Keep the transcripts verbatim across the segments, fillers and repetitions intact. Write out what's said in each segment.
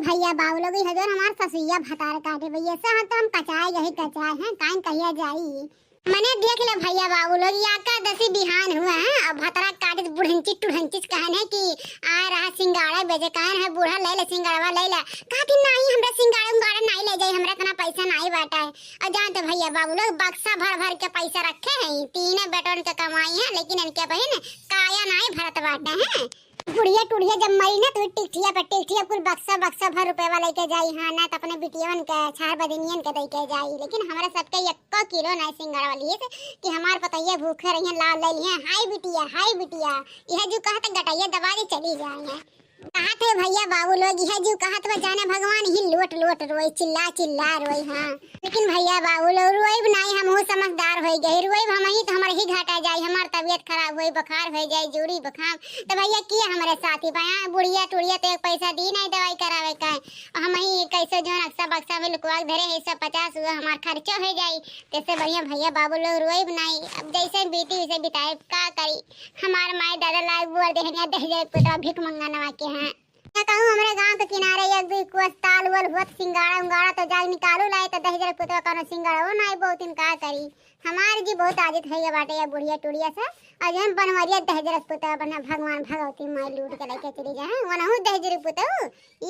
भइया बाबू लोग, ई हजोर हमार ससुइया भतार काटे भइया, से हम तो हम कचाए यही कचाए हैं, काइन कहिया जाई। मने देख ले भइया बाबू लोग, ई एकादशी बिहान हुआ है, अब भतरा काटे बुढ़ंचिस टुढ़ंचिस कहन है कि आ रहा सिंगाड़ा बेचे, कहन है बूढ़ा ले ले सिंगाड़वा ले ले, कहती नहीं हमरा सिंगाड़ा उंगाड़ा नहीं ले जाई, हमरा इतना पैसा नहीं बाटा है। और जान तो भइया बाबू लोग बक्सा भर भर के पैसा रखे हैं, तीनों बेटवन के कमाई है, लेकिन इनके बहिन काया नहीं भरत बाटे हैं। बुढ़िया टुढ़िया जब मरी ना, तो टिकठिया पर टिकठिया कुल बक्सा बक्सा भर रुपया लेके जाई, हाँ, ना तो अपने बिटियवन के, छार बदिनियन के दे के जाई। लेकिन हमरा सबके एको किलो नहीं सिंगाड़ा वाली है कि हमार पतैया भूखे रहिए, लाल ले लिए, हाय बिटिया, हाय बिटिया, यह जो कहत गटैया दबा दे चली जाए। कहत है भइया बाबू लोग, यह जो कहत बा जाने भगवान ही लोट लोट रोई, चिल्ला चिल्ला रोई, हाँ। लेकिन भइया बाबू लोग, रोइब नाई, हमहू समझदार होइ गए, रोइब हमही तो हमरे ही घाटा जाई, हमार तबियत खराब होई, बुखार होइ जाई, जूड़ी बुखार, तो भइया के हमरे साथी बा? बुढ़िया टुढ़िया तो एक पैसा दी नाई दवाई करावे का, और हमही कैसे जौन अक्सा बक्सा में लुकवा के धरे है, सब पचास हुआ हमार खर्चो होइ जाई। तैसे बढ़िया भइया बाबू लोग रोइब नाई, अब जैसे बीती वैसे बिताए, का करी, हमार माई दादा लाग बोल दे हैं, दहिजर पुतवा भिख मंगा नवा के हैं। का कहूँ, हमरे गाँव के किनारे एक दुई कोस ताल उल होत सिंगाड़ा उंगाड़ा, तो जाग निकालू लाए, तो दहिजर पुतवा कौनो सिंगाड़ा वो नाई, बहुत दिन का करी। हमार जी बहुत आजित होइ गया बाटे या बुढ़िया टुढ़िया से, और जौन बनवरिया दहिजर पुतवा बना, भगवान भगवती माई लूट के लेके चली जाए, वनहू दहिजर पुतवा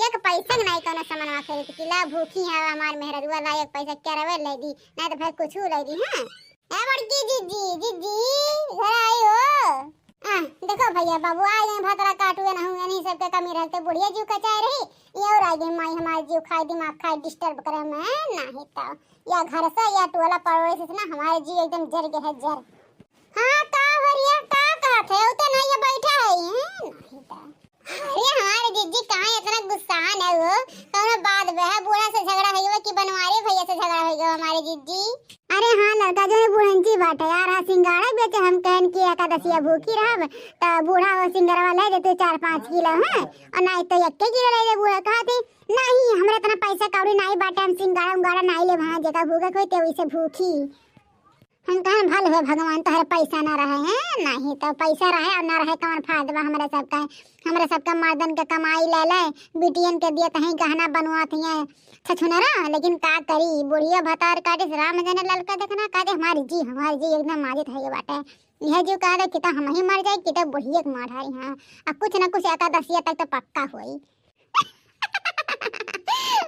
एक पैसा के नाई कौनो सामानवा खरीद की ला, भूखी है हमार मेहररुआ, ला एक पैसा क्या रवे ले दी, नाई तो भाई कुछ ले दी, हाँ। ए बड़की जिज्जी, जिज्जी, घर आई हो? आ, देखो भइया बाबू, आ गए भतरा काटुए ना हुए, नहीं सबके कमी रहते, बुढ़िया जीव कचाए रही, ये और आ गई माई हमार जीव खाए, दिमाग खाए, डिस्टर्ब करे में, नहीं तो या घर से या टोला पड़ोस से ना हमारे जीव एकदम जर गए है, जर। हाँ, का हो रिया, का कहत है? उ तो नहीं, ये बैठा है, हैं? नहीं तो। अरे हमारे जिज्जी, काहे इतना गुस्सान है हो? कौनो बात बे है, बूढ़ा से झगड़ा होइ गवा कि बनवारी भइया से झगड़ा होइ गवा हमारे जिज्जी? अरे हाँ लड़का, जो है बुढ़ंची बाटे यार, हाँ सिंगाड़ा बेचे, हम कहन कि एकादशिया भूखी रहब, त बूढ़ा वो सिंगाड़ा ले देते चार पाँच किलो, हैं? और नाई तो एक किलो ले दे बूढ़ा, कहा थी, नहीं, हमरा इतना पैसा कौड़ी नाई बाटे, हम सिंगाड़ा उंगाड़ा नाई लेब, हाँ, जेका भूखे कोई ते वैसे भूखी। हम कहन, "भल हुए भगवान, तोहरे पैसा ना रहे हैं, नहीं तो पैसा रहे और ना रहे, कौन फायदा बा हमरा सबका? हमरा सबका मर्दन के कमाई ले ले, बिटियन के दियत हैं, गहना बनवात हैं, छछुनरा, लेकिन का करी, बुढ़िया भतार काटिस, राम जाने ललका देखना, का दे हमारी जी, हमारी जी एकदम माजित है ये बाटे। यह जो कहा दे, कि तो हम ही मर जाए, कि तो बुढ़िया के मार डारी, हाँ, अब कुछ ना कुछ एकादशिया तक तो पक्का होई।"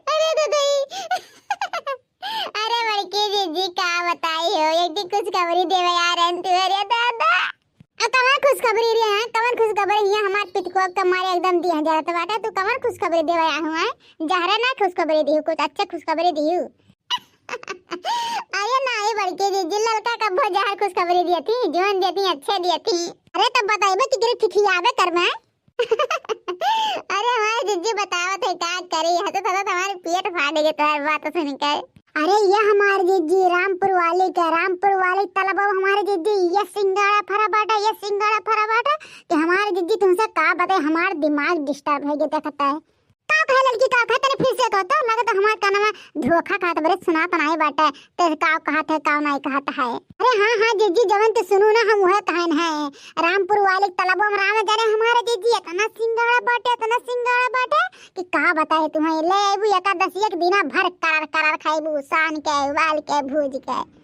अरे ददई, अरे बड़की जिज्जी का बताई हो, एक दिन खुशखबरी देवे आ रहे हैं तू, अरे दादा। आ कवन खुशखबरी रे, हैं? कवन खुशखबरी? हियाँ हमार पितकोक के मारे एकदम दिया जरत बाटे, तू कवन खुशखबरी देवे आ हुआ है? जहरे ना खुशखबरी दिहू, कुछ अच्छे खुशखबरी दिहू। अरे नाई बड़की जिज्जी, ललका कब्बो जहर खुशखबरी दिया थी, जौन दिया थी अच्छे दिया थी। अरे तब बताइबे कि गिरी ठिठियाबे कर मैं। अरे हमारे जिज्जी बतावत है का करी, हंसत हंसत हमारे पेट फाट गए तोहर बात सुन के। अरे ये हमारे जिज्जी रामपुर वाली के, रामपुर वाली तलबा हमारे जिज्जी, ये सिंगाड़ा फरा बाटा, ये सिंगाड़ा फरा बाटा कि हमारे जिज्जी तुमसे का बताए, हमार दिमाग डिस्टर्ब है ये देखता है। का कहे लड़की, का कहे? तने फिर से कह तो, लगे तो हमार कानवा धोखा खात बरे, सुनात नाई बाटे। ते का कहत है, का नाई कहत है। अरे हाँ, हाँ, जिज्जी, जवन तू सुनू ना, हम उहे कहन है। रामपुर वाली तलबो में राम जाने हमारे जिज्जी, इतना सिंगाड़ा बाटे, इतना सिंगाड़ा बाटे कि का बताए तुम्हें। ले अबू एकादशी एक दिना भर करार करार खाइबू, सान के, उबाल के, भूज के।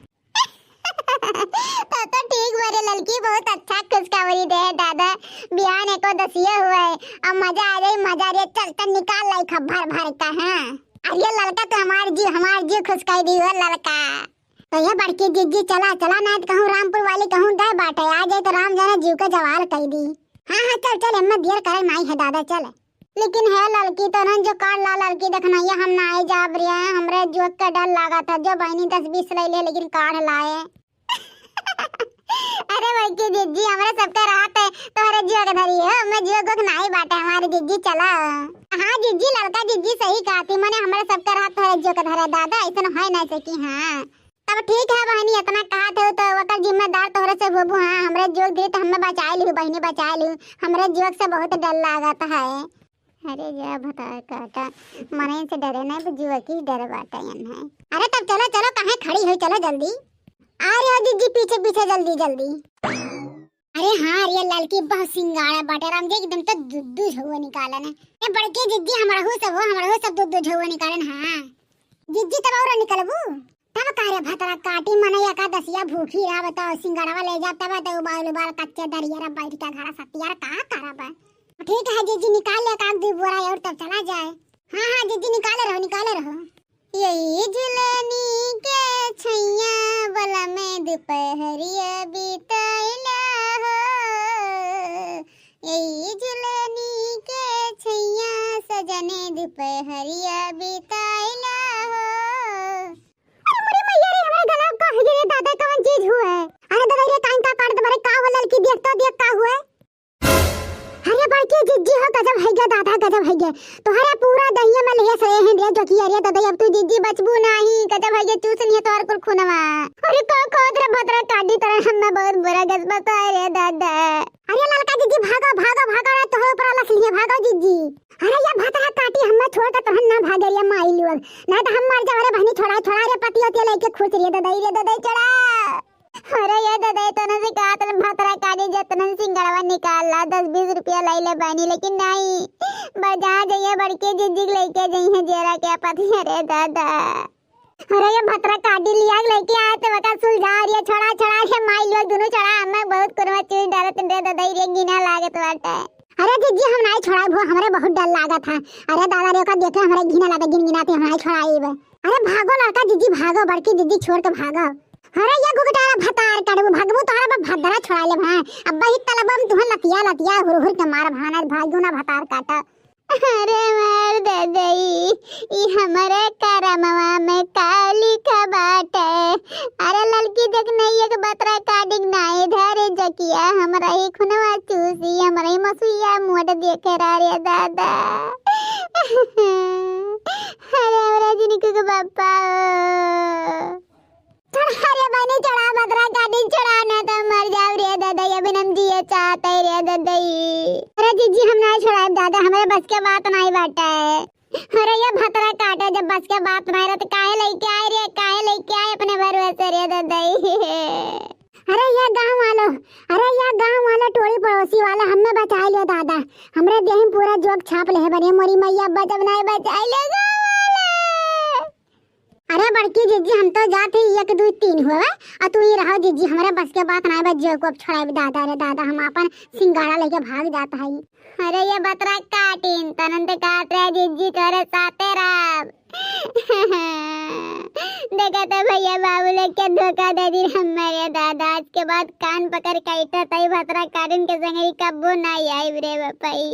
तो, तो ठीक बरे ललकी, बहुत अच्छा खुशखबरी दे है दादा। बिहान एकादशिया हुआ है, अब मजा आ जाई, मजा रे। चल, चल निकाल लाई खा भर भर का, हाँ। अरे ललका तो हमार जी, हमार जी खुश कर दी हो ललका। तो ये बड़की जिज्जी चला, चला, ना तो कहूँ रामपुर वाली कहूँ दे बाटे, आ जाए तो राम जाने जीव के जवाल कर दी। हाँ, हाँ, चल, चल, एम्मा देर करे नाई है दादा, चल। लेकिन है ललकी, तो रन जो काढ़ ला ललकी, देखना ये हम ना आए जाब रे, हमरे जोक के डर लागत है। जो बहनी दस बीस ले ले, लेकिन काढ़ लाए। अरे बड़की जिज्जी, हमरे सबका रात है, तोहरे जियो के धरी हो, मैं जियो गोक नाई बाटे हमारे जिज्जी, चला। हाँ जिज्जी, ललका जिज्जी सही कहती, मने हमरे सबका रात तोहरे जियो के धरे दादा, ऐसन है ना सकी। हाँ तब ठीक है बहनी, इतना कहत हो तो ओकर जिम्मेदार तोहरे से होबू। हाँ, हमरे जोक धरी तो हमें बचाए लिहू बहनी, बचाए लिहू, हमरे जोक से बहुत डर लागत है। अरे जा भतार काटा, मनइन से डरे ना, तो जुआ की डर बाटे है। अरे तब चलो, चलो, काहे खड़ी हो, चलो जल्दी। आ रहे हो जिज्जी, पीछे पीछे, जल्दी जल्दी। अरे हाँ रे ललकी, बहुत सिंगाड़ा बाटे राम जी, एकदम तो दू दू झउआ निकालन है। ए बड़की जिज्जी, हमरहू सब हो, हमरहू सब दू दू झउआ निकालन। हाँ जिज्जी, तब और निकलबू? तब का रे भतरा काटी, मने एकादसिया भूखी रहा, बताओ, सिंगाड़वा ले जा, तब तो उबाल उबाल कच्चे दरिया रे बैठ के घरा सतिया रे का करब? ठीक है जिज्जी, निकाल ले एक आध दू बोरा और तब चला जाए। हाँ हाँ जिज्जी, निकाले रहो, निकाले रहो। यही झुलनी के छैया बलम दुपहरिया बिताइला हो, यही झुलनी के छैया सजने दुपहरिया बिताइला हो। अरे मोरे मैया रे, हमरा गला का हो गया रे दादा, कौन चीज हुआ है? अरे दादा रे, कान का काट दे, मारे का हो ललकी, देख तो देख का हुआ है? अरे बड़की जिज्जी हो, गजब है गया दादा, गजब है गया। तोहरे पूरा दहिया में लेस रहे हैं रे जोकिया रे दादा, अब तू जिज्जी बचबू नाही, गजब है गया, चूस लिए तोहर कुल खूनवा। अरे का कहत रे भतरा काटी, तरह हमें बहुत बुरा गजबत है रे दादा। अरे ललका जिज्जी भागो, भागो, भागो रे, तोहरे ऊपर अलस लिए, भागो जिज्जी। अरे ये भतरा काटी, हमें छोड़ के तोहन ना भागे रे माई लोग, नहीं तो हम मर जाओ रे बहनी, छोड़ा, छोड़ा रे, पतियों के लेके खुश रे दादा, रे दादा, छोड़ा। अरे ये दादा, इतना से कहा तन भतरा काटी, जतना से सिंगड़वा निकाल ला, दस बीस रुपया लाई ले बहनी, लेकिन नहीं, बजा जइए बड़के जिज्जी के लेके जइए जेरा के पति। अरे दादा, अरे ये भतरा काटी लिया के लेके आए तो बता सुलझा रही है, छोड़ा, छोड़ा के माई लोग दोनों छोड़ा, हमें बहुत कुरवा चूस डालत रे दादा, ये घिना लागत बाटे। अरे जिज्जी, हम नहीं छोड़ाई भो, हमरे बहुत डर लागत है। अरे दादा रे, ओका देखे हमरे घिना लागत, गिन गिनाते हम नहीं छोड़ाई। अरे भागो लड़का, जिज्जी भागो, बड़की जिज्जी छोड़ के भागो। अरे ये घुघटारा भतार काटबू, भगबू तोहरा बा भद्रा छोड़ा ले भाई। अब बही तलबम तुहन लतिया लतिया हुर हुर के मार भाना, भागू ना भतार काटा। अरे मार दे दई, ई हमरे करमवा में का लिखा बाटे। अरे ललकी देख नहीं एक बतरा काटिक नाई धरे जकिया, हमरा ही खुनवा चूसी, हमरा ही मसुइया मोट देखे रा रे दादा। अरे हमरा जिनको के बापा। छोड़ा रे बहनी, छोड़ा, भतरा काटी, छोड़ा, ना तो मर जाओ रे दादा, ये बिन हम जिए चाहते रे दादा। अरे जिज्जी, हम नहीं छोड़ाए दादा, हमरे बस के बात नहीं बाटे। अरे ये भतरा काटे, जब बस के बात नहीं रहे तो काहे लेके आए रे, काहे लेके आए अपने भरोसे रे दादा। अरे ये गाँव वालों, अरे ये गाँव वाला टोली पड़ोसी वाला हमें बचाए लियो दादा, हमरे देह में पूरा जोक छाप ले बने मोरी मैया, अब्बा जब नहीं बचाए लियो गाँव वाले। अरे बड़की जिज्जी, हम तो जात ही एक दू तीन हुए, और तू ही रहो जिज्जी, हमरे बस के बात ना बा, जो को अब छोड़ाई दादा रे दादा, हम अपन सिंगाड़ा लेके भाग जात हई। अरे ये बतरा काटिन, तनन ते काट रहे जिज्जी, तोरे साथे रहब। देखा तो भैया बाबू लोग के धोखा दे दी हमारे दादा, आज के बाद कान पकड़ के इठा तई भतरा काटिन के संगे कब्बो ना आई रे बापाई।